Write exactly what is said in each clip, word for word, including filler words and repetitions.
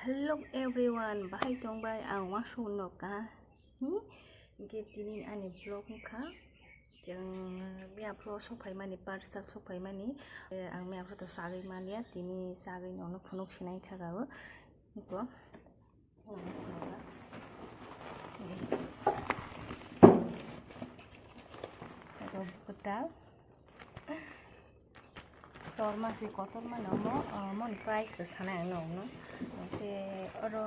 Hello everyone, bahai tongbai ang wasung no ka. Hi, hingke tini ani vlog wngkha. Chwng miya phro sok phaimani, parcel sok phaimani. Eh, ang miya phro to sagwi manya, tini sagwi nono phunuk sinai kha o. Iko. Ito kwtal. Torma se kotorma no mo, ah, moni price bo sanai ang nokno. Hingke oro,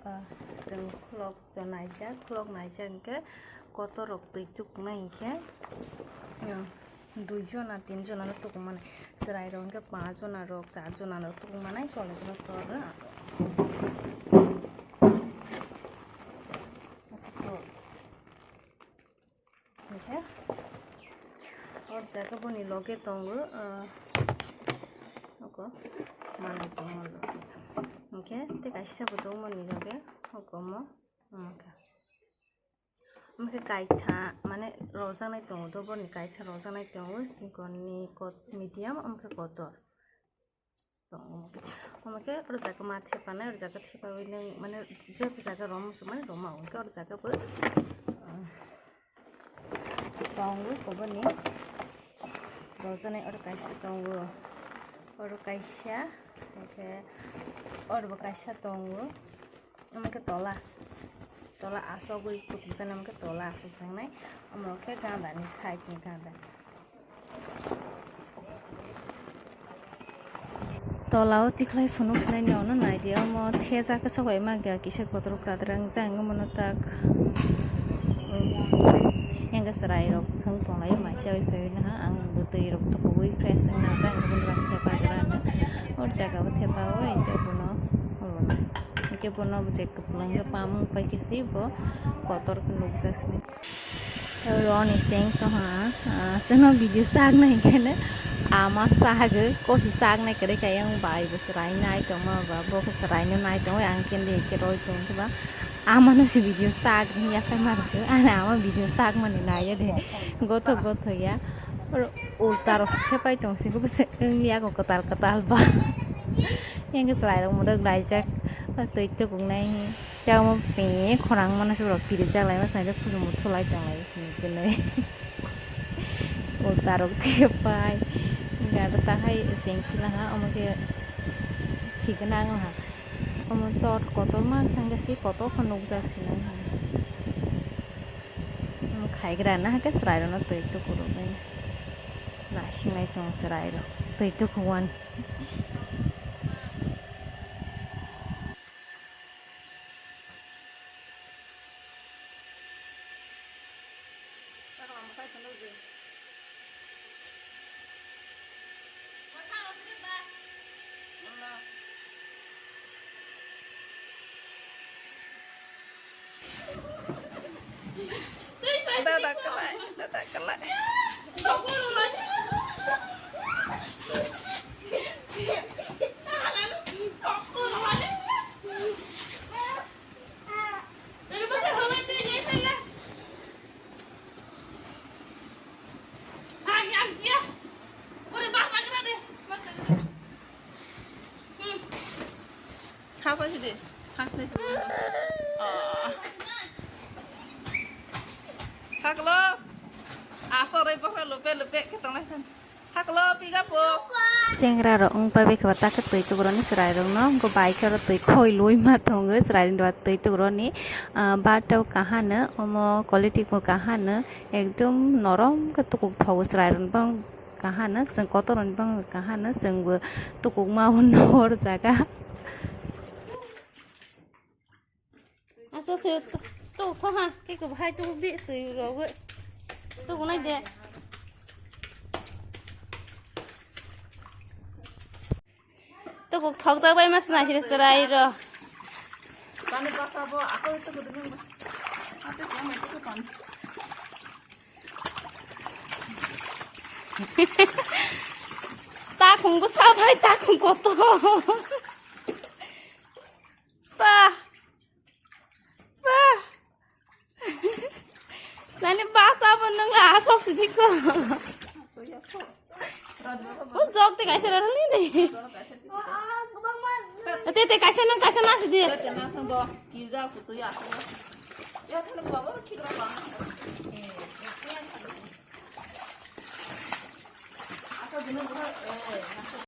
ah, chwng khulok to naijak, khulok naijak hingke kotor rok twi tuknai hingke, ah, dui jona, tin jona no tukmani. Chwrai rok hingke panch jona rok, char jona rok tukmani chole rok tor. Hingke o jaga boni loge tongo, ah, oko manwi tongo loge. Hingke tei kaisa bo tongmani loge, oko omo wngkha. Hingke kaitha mane rojaknai tongo, dobor ni kaitha rojaknai tongo, chikon ni kot-, medium, hingke kotor. Tongo. Omo khe oro jaga ma thepanai, oro jaga thepawi nang mane je jaga rom muchung mani roma, hwnkhe oro jaga bo, ah, tongo koboni rojanai, oro kaisa tongo, oro kaisa, hwnkhe oro bo kaisa tongo. Omo khe tola, tola asogwi tukjana, omo khe tola asokjaknai, omo khe ganda ni side ni ganda. Tola o tikhlai phunuk sinai ni ono naidi, omo theja khe sobai ma kisa kotor kadrang jang omo no tak. Yang chwrai rok thwng tonglai mai chawi phaiwi naha ang bo twi rok tukugwi fresh wngna jang omo no thepa gra na. O jaga o thepa o ente bono. Hingke bono je kwplwng khe pamung pai khe se bo kotor khe nukjak sini. Roni seng tongha, ah, chwngno video sak nai khe ama sahagwi kohi sak nai kwrwi kha yang bai bo chwrai nai tongma ba bo khe chwrai no nai tongo ang khe de khe roi tong khe ba ama no se video sak ya khai mar se ani ama video sak mani nai ya de gothok gothok ya ulta rok se thepai tong se bo se wng ya kwtal kwtal ba. Yang khe chwrai rok mwrwk laijak, twi tukuk nai. Tei omo peng khorang mano se borok kirijak lai masa naijak khujumung thulai tong lai hinwi. Ulta rok thepai. Gada tahai cheng phila ha, omo khe thikna ang ha. Omo tot kotor ma thang se kotor khe nukjak sinai. Omo khaigra na khe chwrai rokno twi tukuruk bai. Naising lai tongo chwrai rok. Twi tukuwan. Dada kalai, dada kalai. Thasa sidi, thasnai sidi. Saklo, aswk rwi bokhorok lupe lupe khe tonglai thani. Saklo, piga po. Chengra rok wng pai bai khe ba ta khe twi tukuroni chwrai rok no, wngkha bai khe oro twi khoi lui ma tongo chwrai rok ni ba twi tukuroni, ah, bar tei kahano omo quality bo kahano ekdom norom khe tukuk thogo chwrai rok no. Kahano, chwng kotor rokni bangwi kahano, chwngbo tukukma hwnno hor jaga. Aso se to, to, to ha, khe ko bahai tukuk di, twi rogwi. Tukuk nai de. Tukuk thokjak bai ma swnai sini chwrai ro. Tani basa bo akoi tukuk dini. Ate ko mai tukuk pan. Takhung bwsa bai takhung kotor. Pa. Pa. Nani basa bo nwng asok sidi ko. O jok te kaisa rani ni. Te, te, kaisa nang, kaisa nang sidi.